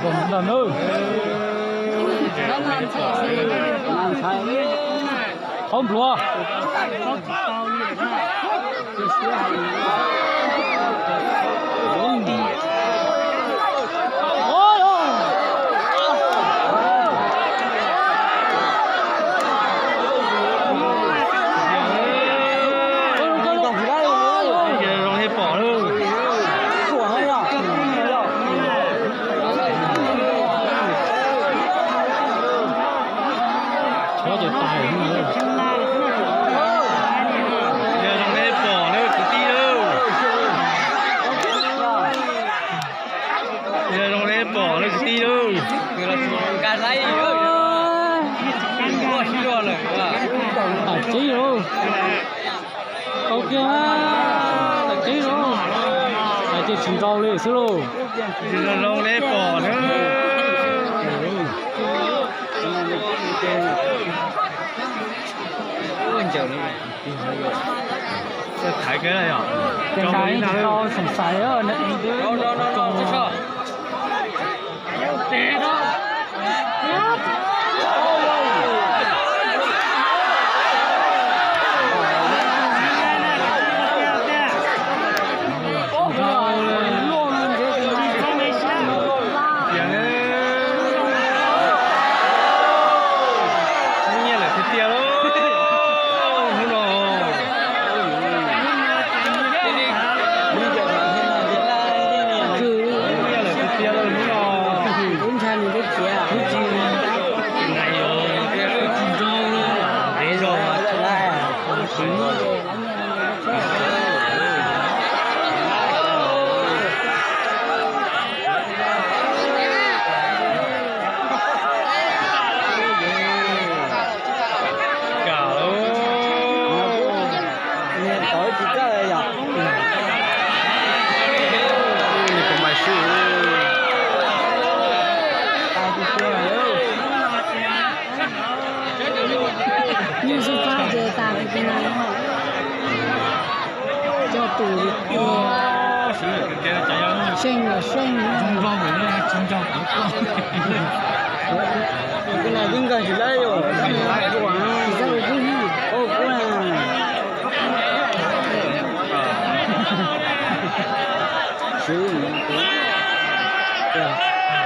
Ntag nawb. Qhov npluav. Zoo li pom lawm. Tshuav ces tais. Yog zoo li pom lawm kwv tij lauj. Yog zoo li pom lawm kwv tij lauj. Tais tseeb lauj. Tais tseeb lauj. Tais ces tsis nrau li xwb lauj. Zoo li pom lawm. Thaiv kawg yom. Ces tais tsis tau xav xaiv. Nyiaj lawm tiag tiag lauj. Hnub no nyiaj lawm tiag tiag lauj hnub no. Kam lauj. Nws tau tsis txawj yom. Nws puas mas swb. Nyuj xub fab ces tas li no. Coj tus li tiag. Seej los seej. Zoo nraug, tsis nraug kuv koj. Tus no yeej nkag tsis lawm.